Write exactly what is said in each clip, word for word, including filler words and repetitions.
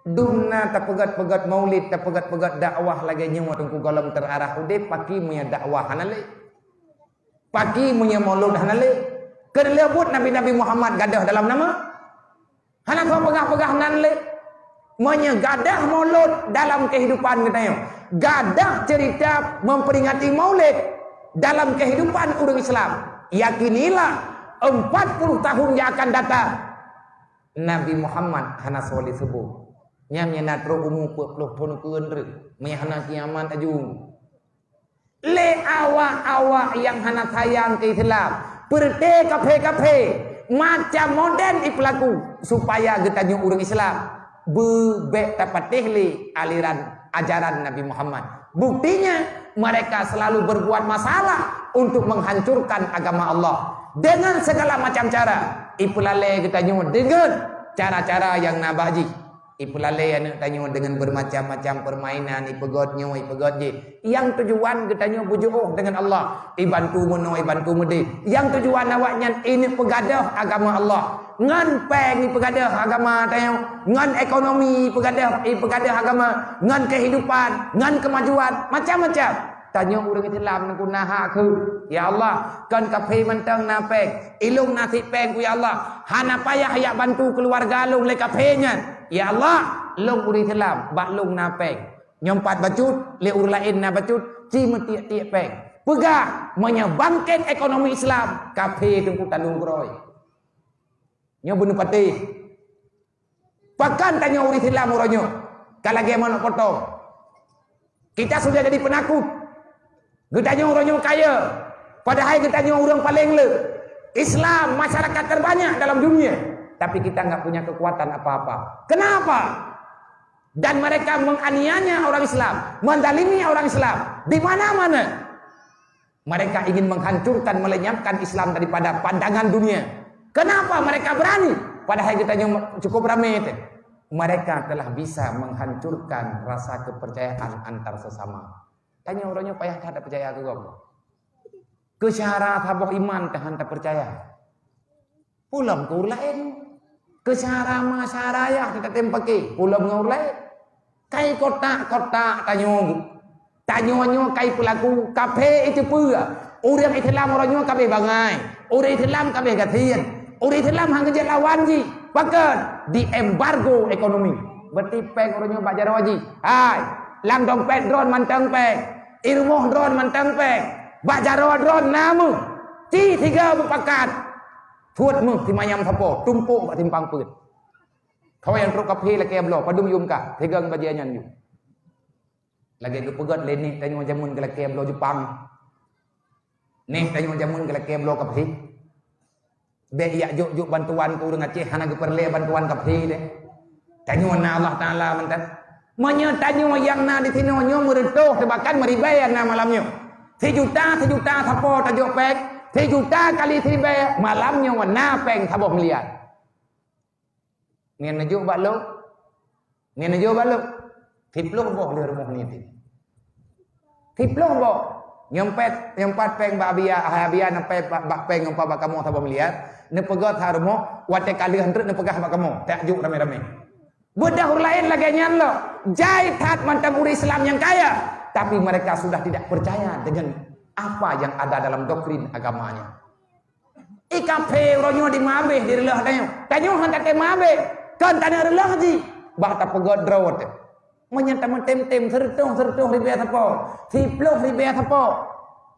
Dum na tapeugét-peugét maulid, tapeugét-peugét dakwah lagée nyoe teungku gohlom teurarah udeb, paki meunyoe dakwah hana lé. Paki meunyoe maulud hana lé. Keuneulheueh buet Nabi-Nabi Muhammad gadôh dalam nama? Hana soe peugah-peugah nan lé. Meunyoe gadôh maulud dalam kehidupan geutanyoe, gadôh cerita memperingati maulid dalam kehidupan ureuëng Islam, yakinilah empat puluh tahun yang akan datang, Nabi Muhammad hana soe lé seubut. Nyan nyang na trok umu peuet ploh thon keu treuk, meuhana kiamat aju. Lé awak-awak nyang hana sayang keu Islam, peureuté kaphé-kaphé, macam modern ipeulaku supaya geutanyoe ureuëng Islam beubek tapatéh lé aliran ajaran Nabi Muhammad. Buktinya, mereka selalu berbuat masalah untuk menghancurkan agama Allah dengan segala macam cara. Ipeulalée geutanyoe deungon cara-cara nyang na bak jih. Ipeulalée aneuëk tanyoe deungon bermacam-macam permainan, ipeugét nyoe, ipeugét jih. Nyang tujuan geutanyoe beujiôh deungon Allah, ibantu meunoe, ibantu meudeh. Nyang tujuan awaknyan ineuk peugadôh agama Allah. Ngon péng ipeugadôh agama tanyoe, ngon ekonomi ipeugadôh, ipeugadôh agama, ngon kehidupan, ngon kemajuan, macam-macam. Tanyoe ureuëng Islam neuk na hak keu, "Ya Allah, kon kaphé mantong na péng, ilông na sit péng ku ya Allah, hana payah jak bantu keuluwarga lông lé kaphé nyan. Ya Allah, lông ureuëng Islam, bak lông na péng." Nyoe pat bacut, lé ureuëng laén na bacut, ci meutiek-tiek péng. Peugah, meunyoe bangkét ekonomi Islam, kaphé teungku talung keurôi. Nyoe bunoe patéh. Pakon tanyoe ureuëng Islam uroe nyoe ka lagée manok potong? Kita sudah jadi penakut. Geutanyoe uroe nyoe kaya, padahai geutanyoe ureuëng paleng le. Islam masyarakat terbanyak dalam dunia, tapi kita nggak punya kekuatan apa-apa. Kenapa? Dan mereka menganiaya orang Islam, mendalimi orang Islam di mana-mana. Mereka ingin menghancurkan, melenyapkan Islam daripada pandangan dunia. Kenapa mereka berani? Padahai geutanyoe cukup ramé teuh. Mereka telah bisa menghancurkan rasa kepercayaan antar sesama. Tanyoe uroe nyoe payah that peucaya keu gob. Keu syara saboh iman tahan tapeucaya. Pulom keu ureuëng laén. Keu syara ma syara yah teutatém paké, pulom ngon ureuëng laén. Kai kotak-kotak tanyoe. Tanyoe nyoe kai peulaku, kaphé iteupeue. Ureuëng Islam uroe nyoe kabéh bangai. Ureuëng Islam kabéh gasien. Ureuëng Islam han geujak lawan jih. Pakon? Di embargo ekonomi. Berarti péng uroe nyoe bak jaroe jih. Hai, lam dompet droen mantong péng. I rumoh droen mantong péng. Bak jaroe droen na meuh. Ci sigoe meupakat. Peuet meuh simanyam sapo, tumpôk bak simpang peuet. Kawai nyang trok kaphé lakée bloe, padum yum kah, sigoe bajée nyan yum. Lagée geupeugét lé néh tanyoe jameun geulakée bloe Jepang. Néh tanyoe jameun geulakée bloe kaphé. Bék jak jok-jok bantuan keu ureuëng Aceh, hana geupeureulée bantuan kaphé deh. Tanyoe na Allah Taala mantong. Meunyoe tanyoe nyang na disinoe nyoe meureutôh teuh bahkan meuribée na malam nyoe. Sijuta, sijuta sapo tajok péng, sijuta kali siribée, malam nyoe na péng saboh miliar. Ngieng neujok bak lôn. Ngieng neujok bak lôn. Siploh boh lé rumoh niti. Siploh boh. Nyoe pat, nyoe pat péng bak Abia, hai Abia, nyoe pat bak, bak péng nyoe pat bak kamoe saboh miliar. Neupeugét that rumoh, watée ka lheueh treuk neupeugah bak kamoe. Tajok ramé-ramé. Beudoh ureuëng laén lagée nyan lom. Jai that mantong ureuëng Islam nyang kaya, tapi mereka sudah tidak percaya dengan apa yang ada dalam doktrin agamanya. I kaphé uroe nyoe dimeuabéh di reuloh tanyoe. Tanyoe han taté meuabéh. Kon tanyoe reuloh jih. Bah tapeugét droe teuh. Meunyoe tameutem-tem seureutôh-seureutôh ribée sapo, siploh ribée sapo.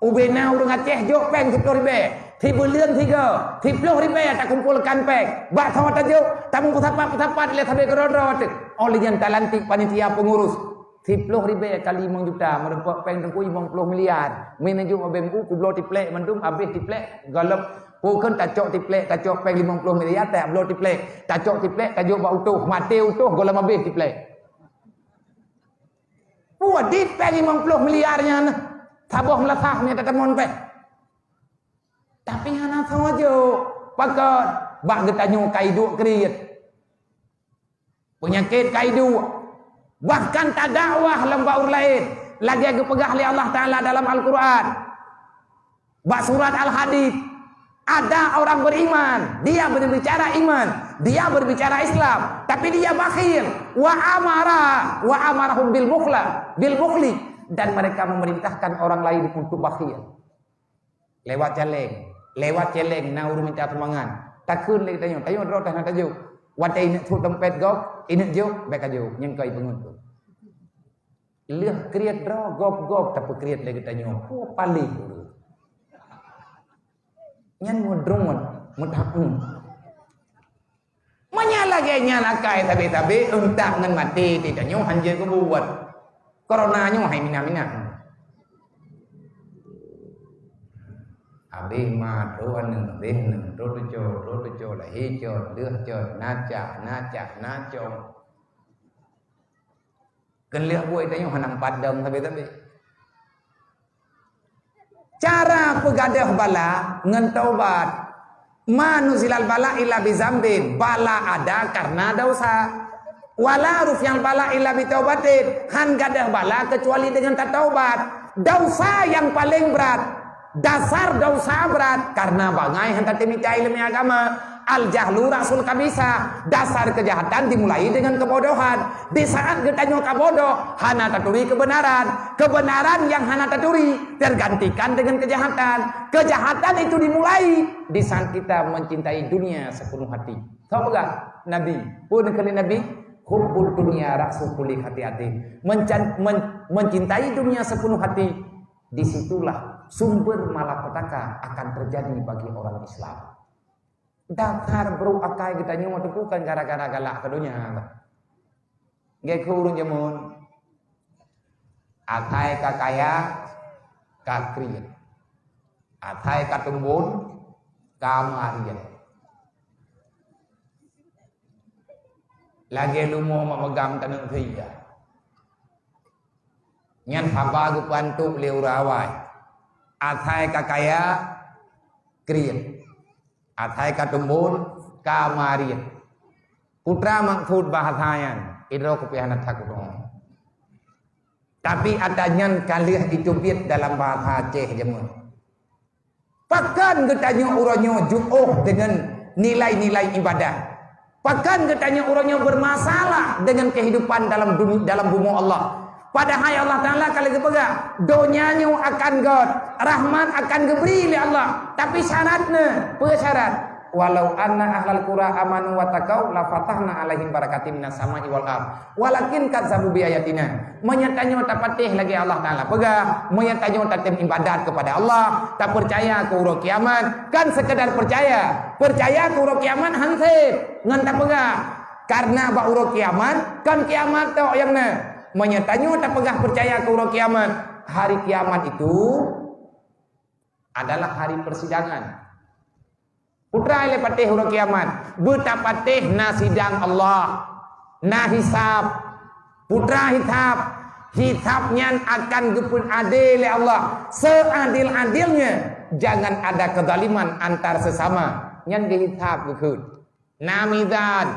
Ubé na ureuëng Aceh jok péng siploh ribée, sibeuleuen sigoe, siploh ribée takumpolkan péng. Bak saboh tajok, tameusapat-sapat lé sabe keudroe-droe teuh. Óh lheueh nyan talantik panitia peungurus. Siploh ribée kali limong juta, meureumpok péng teungku limong ploh miliar. Meunan jok ubé meu kubloe tiplek mandum, abéh tiplek, golom. Pukon tacok tiplek, tacok péng limong ploh miliar, tajak bloe tiplek. Tacok tiplek, tajok bak utoh, maté utoh, golom abéh tiplek. Peue dit péng limong ploh miliar nyan, saboh meulasah nyan tatamon péng. Tapi hana sawajo, pakon bak geutanyoe kai duek kriet. Peunyakét kai duek. Bahkan tadakwah lom bak ureuëng laén, lagée geupeugah lé Allah Taala dalam Al-Qur'an. Bak surat Al-Hadid, Ada orang beriman, dia berbicara iman, dia berbicara Islam, tapi dia bakhil. Wa amara, wa amarahum bil bukhla, bil bukhli, dan mereka memerintahkan orang lain untuk bakhil. Lewat jalan, lewat jalan na ureuëng minta sumbangan. Takheun lé geutanyoe, tanyoe droe teuh na tajok. Watée ineuk sot dompet gob, ineuk jok, bék ka jok, nyan keu ipeungeut tu. Lheueh kriet droe gob-gob tapeukriet lé geutanyoe. Peue paléh ureuëng. Nyan meudroe, meutakheun. Meunyo lagée nyan akai sabe-sabe, euntak ngon maté, tanyoe hanjeuet keubuet. Corona nyoe hai mina-mina. Abéh ma, troh aneuk, abéh aneuk, troh teucok, troh teucok, lahé cot, lheueh cot, na cah, na cah, na cong. Keu lheueh buet tanyoe hana padang sabe-sabe. Cara peugadôh bala ngon taubat. Ma nuzilal bala illa bizambin. Bala ada karena dosa. Wala rufi'al bala illa bitaubatin. Han gadôh bala keucuali deungon tataubat. Dosa nyang paleng brat. Dasar dosa brat karena bangai han tatem mita ileumé agama. Al-jahlu ra'sul khabithah, dasar kejahatan dimulai dengan kebodohan. Di saat geutanyoe ka bodoh, hana taturi kebenaran. Kebenaran yang hana taturi tergantikan dengan kejahatan. Kejahatan itu dimulai di saat kita mencintai dunia sepenuh hati. Tahu peugah Nabi, peue kheun Nabi? Hubbud dunya ra'su kulli khati'atin. Mencan-, men-, mencintai dunia sepenuh hati, di situlah sumber malapetaka akan terjadi bagi orang Islam. Dasar brok akai geutanyoe teupeu kan gara-gara galak keu donya. Gét keu ureuëng jameun. Asai ka kaya, ka kriet. Asai ka tumbon, ka mariet. Lagée lumoe mak meugam taneuk seuya. Nyan haba geupeuantok lé ureuëng awai. Asai ka kaya, kriet. Asai ka tumbon, ka mariet. Putra maksud bahasa nyan, idroe kupiah na takut. Tapi ata nyan ka lheueh jiteubiet dalam bahasa Aceh jameun. Pakon geutanyoe uroe nyoe jiôh deungon nilai-nilai ibadah? Pakon geutanyoe uroe nyoe bermasalah dengan kehidupan dalam duni-, dalam bumoe Allah? Padahai Allah Taala ka lheueh geupeugah, donya nyoe akan göt, rahmat akan geubri lé Allah. Tapi syaratna, peue syarat? "Walau anna ahlal qura amanu wattaqau lafatahna 'alaihim barakatim minas sama'i wal ardh, walakin kadzabu biayatina." Meunyoe tanyoe tapatéh lagée Allah Taala peugah, meunyoe tanyoe tatem ibadat kepada Allah, tapeucaya keu uroe kiamat, kan sekedar peucaya. Peucaya keu uroe kiamat han sép ngon tapeugah. Karena bak uroe kiamat, kon kiamat tok nyang na. Meunyoe tanyoe tapeugah peucaya keu uroe kiamat, hari kiamat itu adalah hari persidangan. Putra ilée patéh uroe kiamat, beutapatéh na sidang Allah, na hisab. Putra hisab, hisab nyan akan geupeuadé lé Allah seadil-adilnya. Jangan ada kezaliman antar sesama. Nyan geuhisab geukheun. Na mizan,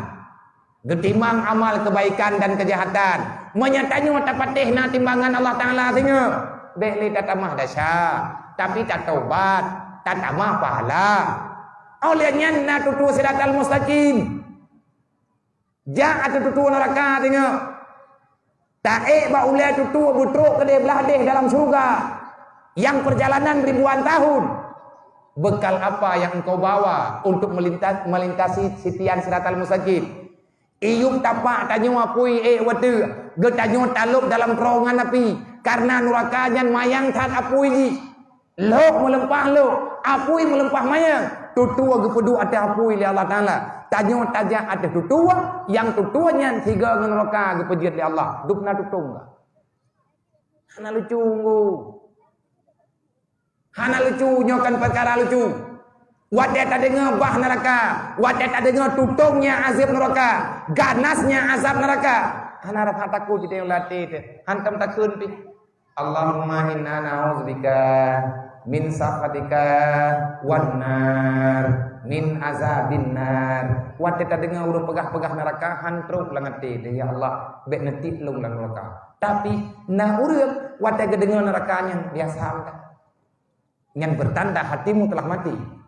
geutimang amal kebaikan dan kejahatan. Meunyoe tanyoe tapatéh na timbangan Allah Taala singoh, bék lé tatamah desya, tapi tatobat, tatamah pahala. Óh lheueh nyan na tutoe siratal mustaqim. Jak ateueh tutoe neuraka singoh. Taék bak ulée tutoe beutrok keudeh blah deh dalam syeuruga nyang peurjalanan ribuan tahun. Bekal apa nyang engkau bawa untuk melintas-, melintasi sitian siratal mustaqim? Iyup tapak tanyoe apui ék watée geutanyoe talop dalam terowongan api, kareuna neuraka nyan manyang that apui jih. Lhok meuleumpah lhok, apui meuleumpah manyang, tutoe geupeuduek ateueh apui lé Allah Taala. Tanyoe tajak ateueh tutoe, nyang tutoe nyan sigoe ngon neuraka geupeujeuet lé Allah. Dubna tutong ka. Hana lucu, ngu. Hana lucu, nyoe kan peukara lucu. Watée tadeungoe bah neuraka, watée tadeungoe tutong nyang azab neuraka, ganas nyang azab neuraka, hana rasa takot di dalam até teuh. Hantom takheun pih. Allahumma inna na'udzubika min sakhatika wan nar, min azabin nar. Watée tadeungoe ureuëng peugah-peugah neuraka, han trok lam até teuh, "Ya Allah, bék neutiek lôn lam neuraka." Tapi na ureuëng watée geudeungoe neuraka nyan biasa mantong. Nyan bertanda hatimu telah mati.